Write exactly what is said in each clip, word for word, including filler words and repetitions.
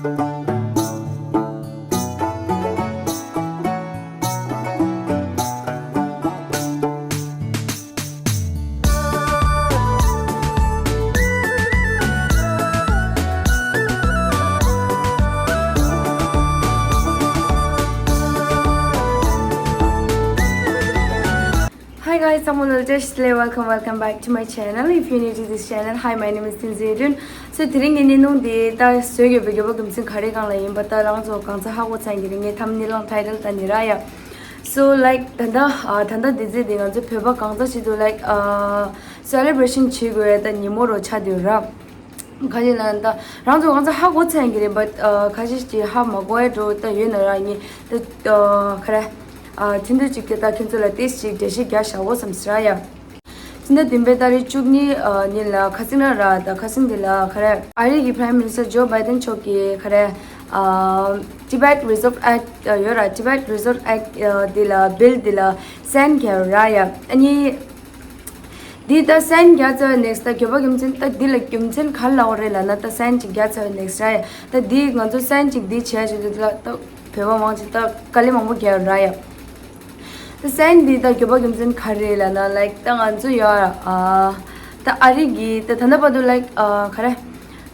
Hi guys, ཚང་མ་ལ་བཀྲ་ཤིས་བདེ་ལེགས། Welcome, welcome back to my channel. If you're new to this channel, hi, my name is Tenzin Yilun. So དེ་རིང་གི་བརྙན་ཐུང་འདི་ད་བཟོས་ཡོད་པའི་རྒྱལ་བ་རྒྱལ་མཚན་ག་རེ་སྒང་ལ་ཡིན་པ་ད་རང་ཚོ་གང་ཚ་ཧ་གོ་ཚར་གྱི་རེད། ངས་ཐམ་ནེལ་དང་ཊའི་ཊལ་ལྟ་ནི་ར་ཡ། So like ད་ལྟ་ཨ་ད་ལྟ་འདི་ཚེ་འདི་ང་ཚོ་བོད་པ་གང་ཚ་ཞིག་ཏུ་like ཨ་སེ་ལེ་བྷི་རེ་ཤན་བྱེད་དགོས་ཡ་ད་ཉིན་མོ་རུ་ཆགས་བསྡད་ཡོད་ར། ག་ཅི་ལབ་ན་ད་རང་ཚོ་གང་ཚ་ཧ་གོ་ཚར་གྱི་རེད། བཊ་ཨ་ཁ་ཤས་ཀྱིས་ཧ་མ་གོ་ཡ་འགྲོ་ད་ཡོད་ན་ར། ངས་ད་ཨ་ག་རེ་ཨ་ཐུང་ཐུང་ཅིག་དེ་ད་ཁྱེད་ཚོ་ལ་ཏོག་ཙམ་ཅིག་འགྲེལ་བཤད་རྒྱག་བཞག་གོ་བསམ་ཟེར་ཡ། སྤྱི་ཟླ་བདུན་པའི་ཏ་རིག་བཅུ་གཉིས་ཨ་ཉིན་ལ་ཁ་སང་ན་ར་ད་ཁ་སང་འདི་ལ་ག་རེ་ཨ་རི་གི་Prime Minister Joe Biden མཆོག་གིས་ག་རེ་ཨ་Tibet Resolve Act ཨ་ཡོད་ར། Tibet Resolve Act ཨ་འདི་ལ་བིལ་འདི་ལ་སའིན་རྒྱག་ར་ཡ། ཨ་ནི་འདི་ད་སའིན་རྒྱག་ཚར་བའི་ནེག་སི་ད་དགོས་པ་རྒྱུ་མཚན་ད་འདི་ལ་རྒྱུ་མཚན་ག་རེ་ལབ་དགོས་རེད་ལབ་ན། ད་སའིན་ཅིག་རྒྱག་ཚར་བའི་ནེག་སི་ར་ཡ། ད་འདི་ང་ཚོ་སའིན་ཅིག་འདི་བྱས་བྱས་འདི་ལ་ད་བོད་པ་མང་ཆེ་ད་དཀའ་ལས་མང་པོ་རྒྱག་ཡོད་ར་ཡ། ད་སའིན་འདི་ད་དགོས་པ་རྒྱུ་མཚན་ག་རེ་ལབ་ན། ལའིཀ་ད་ང་ཚོ་ཡ་ཨ་ད་ཨ་རི་གི་ད་ད་ལྟ་བར་དུ་ལའིཀ་ཨ་ག་རེ་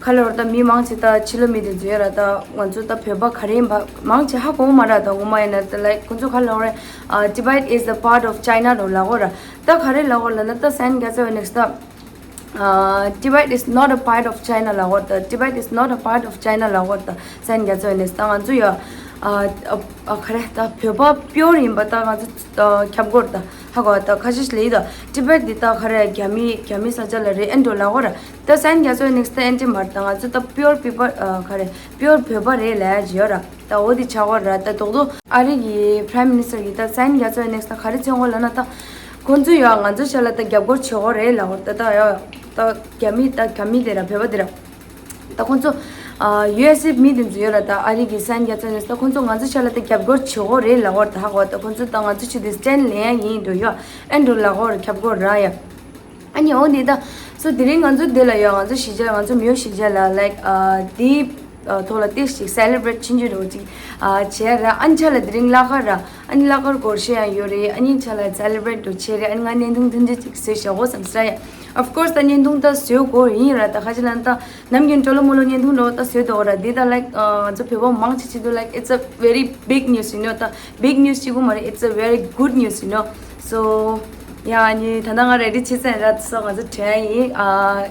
ག་ལོར་ད་མི་མང་ཆེ་ད་ཕྱི་ལོགས་མི་དེ་ཚོ་ཡོད་ར། ད་ང་ཚོ་ད་བོད་པ་ག་རེ་ཡིན་པ་མང་ཆེ་ཧ་གོ་མ་ར། ད་ངོ་མ་ཡིན་ན་ད་ལའིཀ་ཁོང་ཚོ་ག་ལོར་རེད་ཨ་Tibet is the part of China ལོ་ལབ་གོ་ར། ད་ག་རེ་ལབ་གོ་ལབ་ན་ད་སའིན་རྒྱག་ཚར་བའི་ནེག་སི་ད་ཨ་Tibet is not a part of China ལབ་གོ་ར། ད་Tibet is not a part of China ལབ་གོ་ར། ད་སའིན་རྒྱག་ཚར་བའི་ནེག་སི་ད་ང་ཚོ་ཡ་ཨ་ཨ་ག་རེ་ད་བོད་པ་པིའོར་ཡིན་པ་ད་ང་ཚོ་ད་ཁྱབ་གོ་ར། ད་ཧ་གོ་ད་ཁ་ཤས་ལ་ཡིན་ད་Tibet འདི་ད་ག་རེ་རྒྱ་མི་རྒྱ་མི་ས་ཆ་ལ་རེད་ཨེ་འགྲོ་ལབ་གོ་ར། ད་སའིན་རྒྱག་ཚར་བའི་ནེག་སི་ད་ཨེ་འདྲ་མ་རེད། ད་ང་ཚོ་ད་པིའོར་པི་པལ་ཨ་ག་རེ་པིའོར་བོད་པ་རེད་ལབ་ཡ་ཅིག་ཡོད་ར། ད་འོ་དེ་ཆགས་གོ་ར། ད་རྡོག་རྡོག་ཨ་རི་གི་Prime Minister གིས་ད་སའིན་རྒྱག་ཚར་བའི་ནེག་སི་ད་ག་རེ་མཚོན་གོ་ལབ་ན། ད་ཁོང་ཚོས་ཡ་ང་ཚོ་ཤ་ལ་ད་རྒྱབ་སྐྱོར་བྱེད་གོ་རེད་ལབ་གོ་ར། ད་ད་ཡ་ད་རྒྱ་མི་ད་རྒྱ་མི་དེ་ར་བོད་པ་དེ་ར། ད་ཁོང་ཚོ་ཨ་ཡུ་ཨེས་ཨེ་མི་དེ་ཚོ་ཡོད་ར། ད་ཨ་རི་གི་སའིན་རྒྱག་ཚར་བའི་ནེག་སི་ད་ཁོང་ཚོ་ང་ཚོ་ཤ་ལ་ད་རྒྱབ་སྐྱོར་བྱེད་གོ་རེད་ལབ་གོ་ར། ད་ཧ་གོ་ད་ཁོང་ཚོ་ད་ང་ཚོ་ཆེད་དུ་སི་ཊེན་ལེན་ཡ་ཡིན་འགྲོ་ཡ་ཨེ་འགྲོ་ལབ་གོ་ར། ཁྱབ་གོ་ར་ཡ། ཨ་ནི་འོ་འདི་ད་སོ་དེ་རིང་ང་ཚོ་འདི་ལ་ཡོད། ང་ཚོ་གཞིས་ཆགས་ང་ཚོ་མི་ཡོད་གཞིས་ཆགས་ལ་ལའིཀ་ཨ་འདི་ཨ་ཐོག་ལ་ཏོག་ཙམ་སེ་ལེ་བྷི་རེ་ཊི་ཆུང་ཆུང་འདྲ་བོ་ཅིག་ཨ་བྱས་ར། ཨ་ནི་ཆ་ལ་དེ་རིང་གླ་དཀར་ར། ཨ་ནི་གླ་དཀར་སྒོར་གཞས་ཡང་ཡོད་རེད། ཨ་ནི་ཆ་ལ་སེ་ལེ་བྷི་རེ་ཊི་འདྲ་བོ་བྱས་རེད། ཨ་ནི་ང་བརྙན་ཐུང་ཐུང་ཐུང་ཅིག་བཟོས་བཞག་གོ་བསམ་ཟེར་ཡ། Of course ད་བརྙན་ཐུང་ད་བཟོས་དགོས་ཡིན་ར། ད་ཁ་ཅིག་ལ་ད་ནམ་རྒྱུན་ཊོ་ལོ་མོ་ལོ་བརྙན་ཐུང་འདྲ་བོ་ད་བཟོས་འདུག་ར། འདི་ད་ལའིཀ་ཨ་ང་ཚོ་བོད་པ་མང་ཆེ་ཆེ་དུ་like it's a very big news, you know. ད་big news ཅིག་གོ་མ་རེད། It's a very good news, you know. So ཡ་ཨ་ནི་ད་ལྟ་ང་རེ་ཌི་བྱེད་ཚར་ར། སོ་ང་ཚོ་བྲོས་ཡིན། ཨ་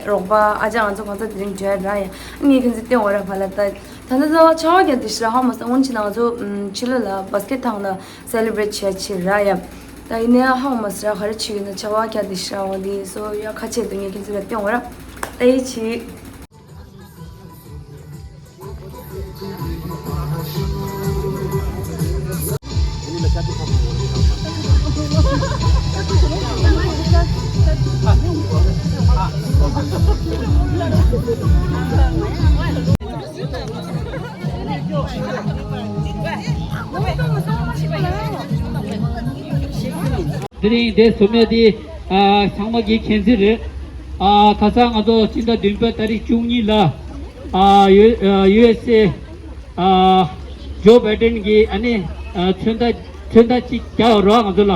རོགས་པ་ཨ་ཅག་ང་ཚོ་གང་ཚ་དེ་རིང་བྲོས་ར་ཡ། ངས་ཁྱེད་ཚོ་སྟོན་འོ་ར་ཕ་ལ། ད་ད་ལྟ་ད་ཆར་པ་རྒྱག་དེ་ཤི་ར་ཧ་མ་སོང་། སྔོན་ཆད་ང་ཚོ་ཕྱི་ལོགས་ལ་བྷ་སི་ཀེ་ཊི་ཐང་ལ་སེ་ལེ་བྷི་རེ་ཊི་བྱས་ཕྱིར་ར་ཡ། ད་ཡིན་ནའི་ཧ་མ་སོང་ར་ག་རེ་བྱེད་ཀྱི་ཡོད་ན། ཆར་པ་རྒྱག་དེ་ཤི་ར་འོ་དེ་སོ་ཡ་ཁ་ཆད་དུ་ངས་ཁྱེད་ཚོ་ལ་སྟོན་འོ་ར། ད་ཡིད་ཆེས། དེ་རིང་འདིར་འཛོམས་མི་འདི་ཨ་ཚང་མ་གི་མཁྱེན་གསལ་རེད། ཨ་ཁ་སང་ང་ཚོ་སྤྱི་ཟླ་བདུན་པའི་ཏ་རིག་བཅུ་གཉིས་ལ་ཨ་ཡུ་ཨ་ཡུ་ཨེས་ཨེ་ཨ་ཇོ་བྷའི་ཌེན་གྱིས་ཨ་ནི་ཨ་མཚོན་རྟགས་མཚོན་རྟགས་གཅིག་བརྒྱབ་རོགས། ང་ཚོ་ལ་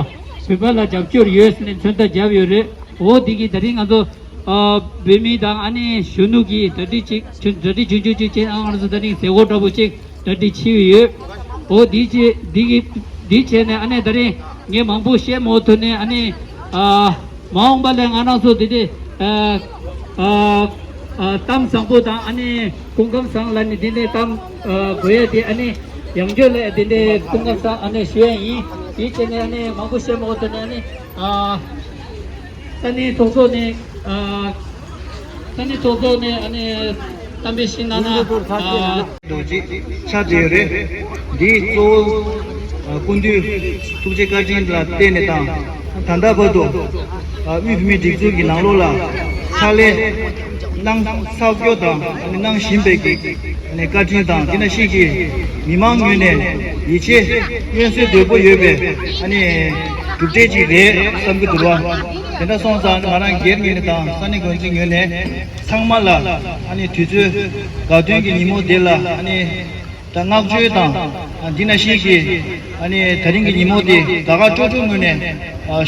བོད་པ་ལ་རྒྱབ་སྐྱོར་ཡོད་ཟེར་ནས་མཚོན་རྟགས་བརྒྱབ་ཡོད་རེད། འོ་འདི་གིས་ད་རིང་ང་ཚོ་ཨ་བོད་མི་དང་ཨ་ནི་གཞོན་ནུ་གི་གྲ་སྒྲིག་ཅིག་གྲ་སྒྲིག་ཆུང་ཆུང་ཅིག་བྱས། ཨ་ང་ཚོ་ད་རིང་ཟས་གོས་འདྲ་པོ་ཅིག་གྲ་སྒྲིག་བྱས་ཡོད། འོ་འདི་བྱས་འདི་གི་འདི་བྱས་ནས་ཨ་ནི་ད་རིང་ངས་མང་པོ་བཤད་མ་ཐུབ་ནས། ཨ་ནི་ཨ་མ་འོངས་པ་ལ་ང་རང་ཚོ་འདི་འདི་ཨ་ཨ་ཨ་གཏམ་བཟང་པོ་དང་ཨ་ནི་སྐུ་ཁམས་བཟང་ལ་ནི་འདི་འདྲའི་གཏམ་ཨ་དགོས་ཡ་དེ་ཨ་ནི་ཡང་བསྐྱར་ལ་འདི་འདྲའི་སྐུ་ཁམས་བཟང་ཨ་ནི་ཞུ་ཡ་ཡིན། དེའི་ཆེད་ནས་ཨ་ནི་མང་པོ་བཤད་མ་ཐུབ་ནས། ཨ་ནི་ཨ་ས་གནས་ཚོགས་གཙོ་ནས་ཨ་ས་གནས་ཚོགས་གཙོ་ནས་ཨ་ནི་གཏམ་དཔེ་ཞིག་གནང་ན་ཨ། འདུག་ཅེས་ཆགས་བསྡད་ཡོད་རེད། འདིའི་གཙོ་བོ་ཨ་སྐུ་མདུན་ཐུགས་རྗེ་བཀའ་དྲིན་ལ་བརྟེན་ནས་དང་། ད་ལྟ་བར་དུ་ཨ་དབུས་བོད་མིའི་སྒྲིག་འཛུགས་ཀྱི་ནང་ལོགས་ལ་ཕྱག་ལས་གནང་ཚར་དུས་དང་ཨ་ནི་གནང་བཞིན་པའི་གི་ཨ་ནི་བཀའ་དྲིན་དང་། དེ་ནང་བཞིན་གྱི་མི་མང་ངོས་ནས་ཡིད་ཆེས་མངོན་གསལ་དོད་པོ་ཡོད་པའི་ཨ་ནི་ གྲུབ་འབྲས་ཅིག་རེད་བསམ་གྱི་འདུག་བ། དེ་འདྲ་སོང་ཙང་ང་རང་སྒེར་ངོས་ནས་དང་ས་གནས་འགོ་འཛིན་ངོས་ནས་ཚང་མ་ལ་ཨ་ནི་དུས་ཚོད་དགའ་སྟོན་གྱི་ཉིན་མོ་དེ་ལ་ཨ་ནི་ད་བསྔགས་བརྗོད་དང་འདི་ན་ཞིག་གི་ཨ་ནི་ད་རིང་གི་ཉིན་མོ་དེ་དགའ་དགའ་སྤྲོ་སྤྲོ་ངོས་ནས་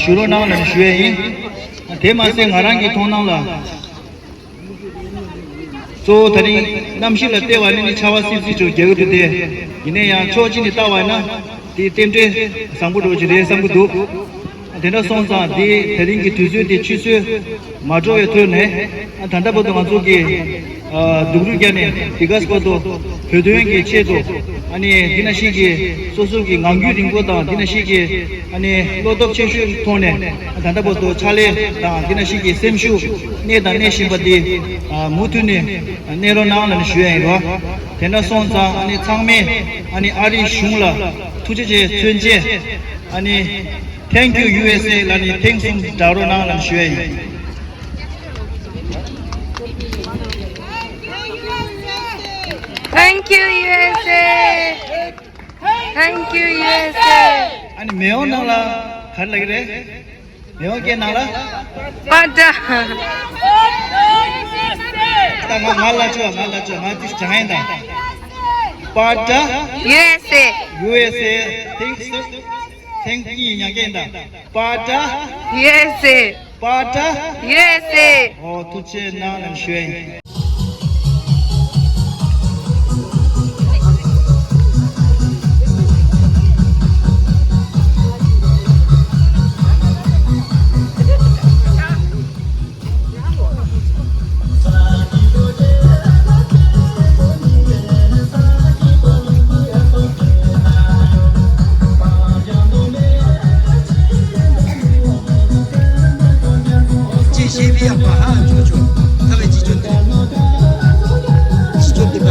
ཞུ་རོགས་གནང་ལ་ཞུ་ཡས་ཡིན། དེ་མ་ཟད་ང་རང་གི་མཐོང་སྣང་ལ། གཙོ་བོ་ད་རིང་གནམ་གཤིས་ལ་བལྟས་པ་ནི་ནི་ཆར་པ་སིབ་སིབ་ཅིག་རྒྱག་གི་འདུག་སྟེ། ཡིན་ན་ཡང་ཕྱོགས་གཅིག་ནས་བལྟ་བ་ཡིན་ན་དེ་རྟེན་འབྲེལ་བཟང་པོ་འདྲ་ཅིག་རེད་བསམ་གྱི་འདུག་དེ་འདྲ་སོང་ཙང་དེ་ད་རིང་གི་དུས་ཚོད་དེ་ཆུད་ཟོས་མ་འགྲོ་བའི་ཐོག་ནས་ད་ལྟ་བར་དུ་ང་ཚོ་གི་སྡུག་རུས་བརྒྱབ་ནས་འདི་ག་བར་དུ་བོད་དོན་གྱི་ཆེད་དུ་ཨ་ནི་འདི་ན་ཞིག་གི་སོ་སོ་གི་ངང་རྒྱུད་རིང་པོ་དང་འདི་ན་ཞིག་གི་ཨ་ནི་བློ་སྟོབས་ཆེ་ཤོས་ཐོག་ནས་ད་ལྟ་བར་དུ་ཕྱག་ལས་དང་འདི་ན་ཞིག་གི་སེམས་ཤུགས་གནས་དང་གནས་བཞིན་པ་འདི་མུ་མཐུད་ནས་གནས་རོགས་གནང་ལ་ནི་ཞུ་ཡ་ཡིན་རོ། དེ་འདྲ་སོང་ཙང་ཨ་ནི་ཚང་མས་ཨ་ནི་ཨ་རིའི་གཞུང་ལ་ཐུགས་རྗེ་ཆེ་མཚོན་བྱེད་ཨ་ནི། Thank you U S A ལ་ནི་ཐེངས་གསུམ་བསྒྲགས་རོགས་གནང་ལ་ནི་ཞུ་ཡ་ཡིན། Thank you U S A. Thank you U S A. ཨ་ནི་མེ་ཡོང་ནང་ལ་ག་རེ་ལབ་ཀྱི་རེད། མེ་ཡོང་སྐད་ནང་ལ། པ་ཏྲ། ད་ང་ང་ལ་ཅོ་ང་ལ་ཅོ་ང་ཏིས་ཅང་ཡིན་ད། པ་ཏྲ། U S A. U S A. Thanks. Thank you ཉག་གེ་ད། པ་ཏྲ། U S A. པ་ཏྲ། U S A. ཨོ་ཐུགས་རྗེ་གནང་ལ་ཞུ་ཡིན། ཅེས་བཤད་པའི་ཡག་པ་ཧ་ཅོ་ཅོ། ཁ་བའི་ཅི་ཅོ་འདི། ཅི་ཅོ་འདི་པ།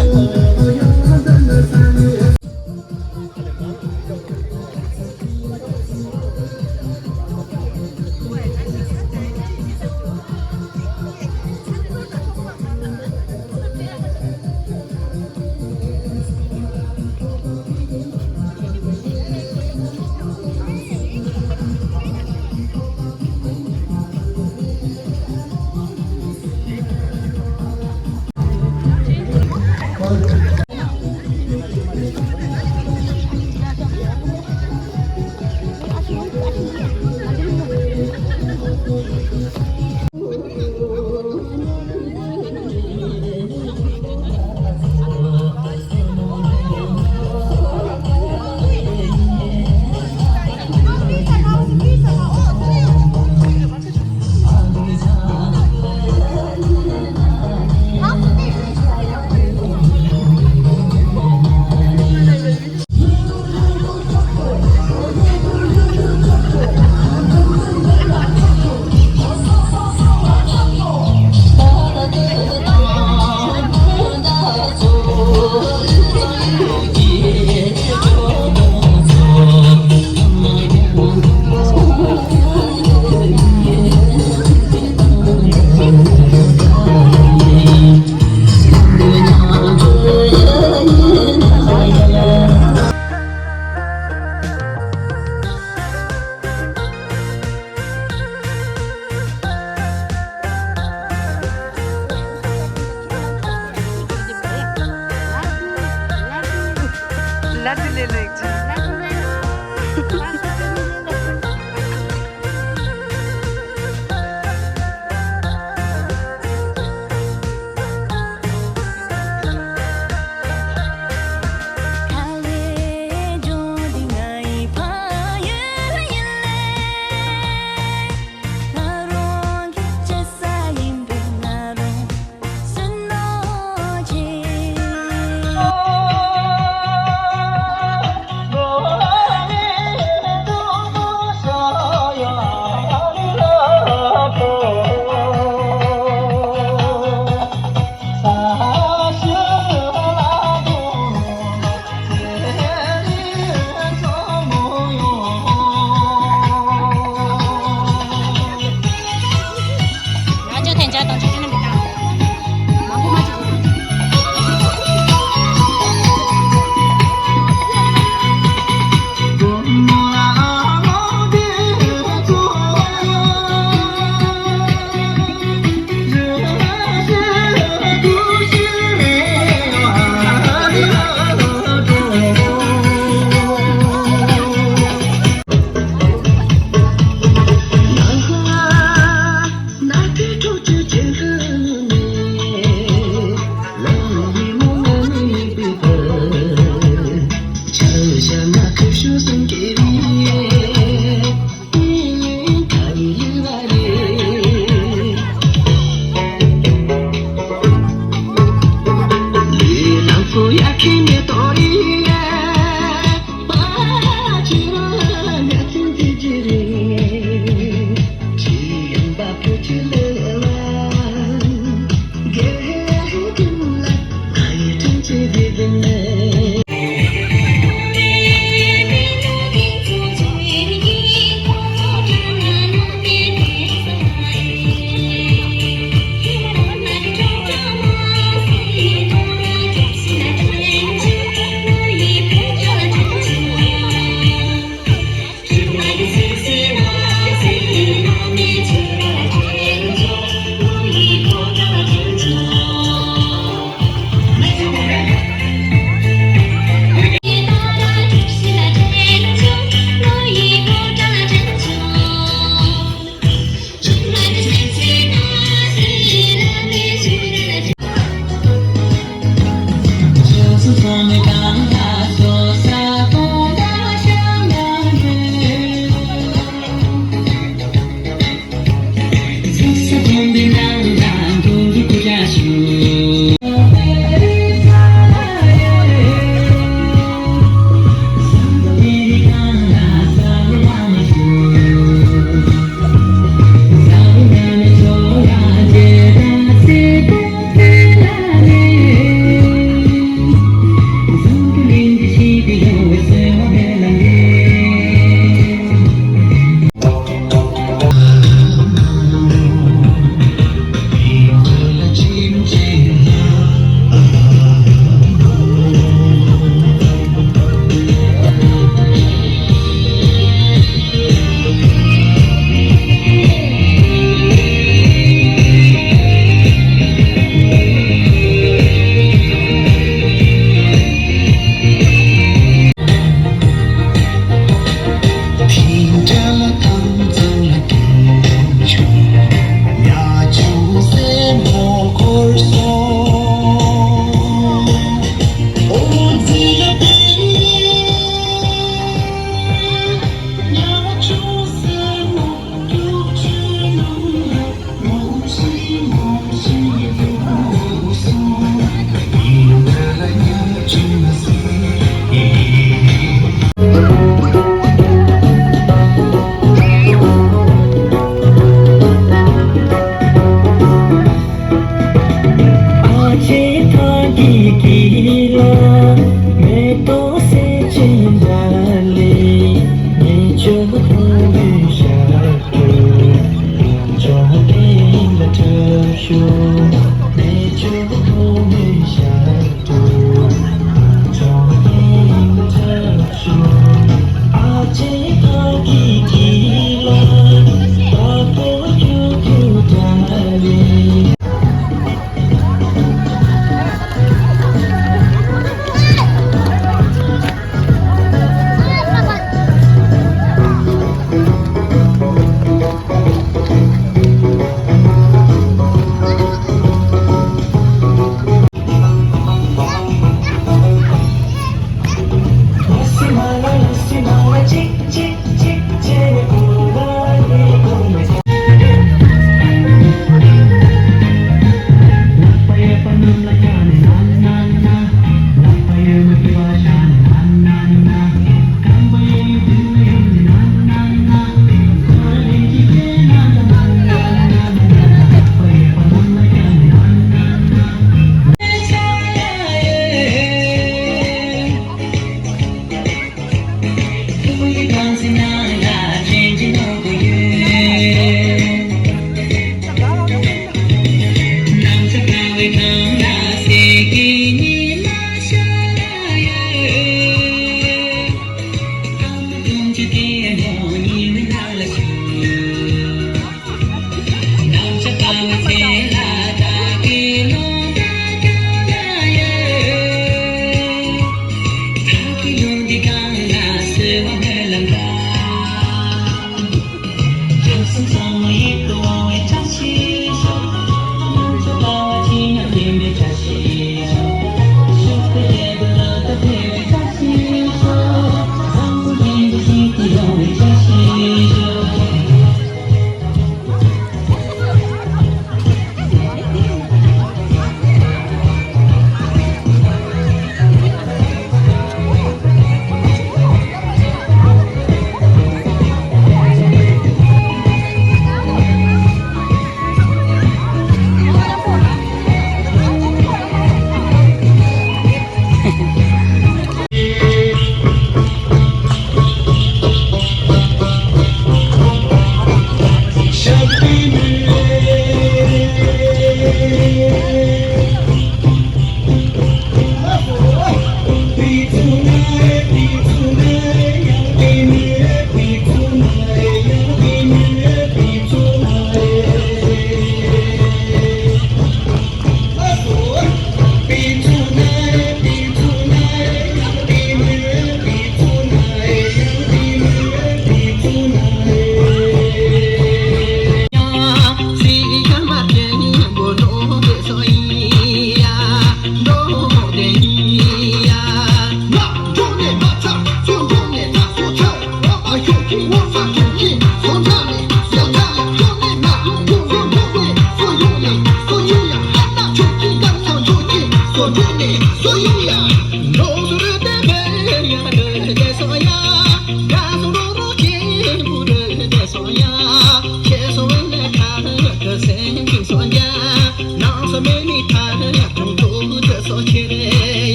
लड्डू ले लो एक चीज।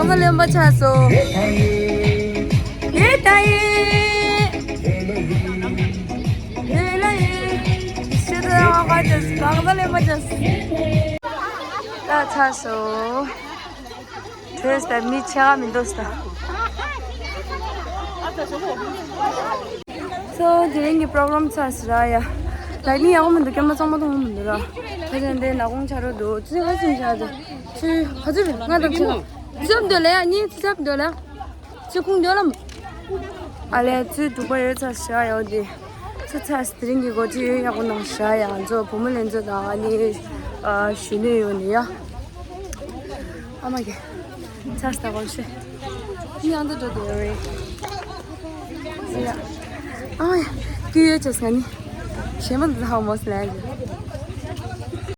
གང་ས་ལེན་པ་ཆགས་སོང་། ཡེ་ད་ཡེ། ཡེ་ལ་ཡེ། ཤེས་ད་ཡང་ཧ་ཅེས་གང་ས་ལེན་པ་ཆགས་སོང་། ད་ཆགས་སོང་། བྲོས་ད་མི་ཆེ་བ་མི་འདུག་ད། སོ་དེ་རིང་གི་པྲོག་རམ་ཚར་ཟིན་ར་ཡ། ལ་ནི་ཡག་མི་འདུག་སྐྱེས་མ་ཚང་མ་མཐོང་མི་འདུག་ར། ཁ་ཅན་དེ་ནག་ཁུང་ཆ་རོགས་འདུག་ཚུལ་ཧ་ཅང་ཆ་འདུག་ཚུལ་ག་ཚོད་རེད། ང་དང་ཆ་ཚུལ་ཚབ་འདོད་ལ་ཡ། ནི་ཚུལ་ཚབ་འདོད་ལ། ཚུལ་ཁུང་འདོད་ལ། ཨ་ལས་ཚུལ་དྲུག་པ་ཡོད་ཚར་ཟིན་ར་ཡ། འོ་དེ་ཚུལ་ཚར་ཟིན། དེ་རིང་གི་སྒོ་ཁྲིད་ཡོད་ཡག་པོ་གནང་ཟིན་ར་ཡ། ང་ཚོ་བུ་མོ་ལྷན་ཚོགས་དང་ཨ་ནི་གཞོན་ནུ་ཡོད་ནི་ཡ། ཨ་མ་གི་ཚར་ཟིན་གོམས་ཤེས། ནི་ཨང་ད་འགྲོ་དེ་རེད། ཡ། ཨ་མ་ཡ། ཀི་ཡོད་ཅེས་ང་ནི་གཞན་མ་འདི་ཧ་མོ་སི་ལ་ཡ།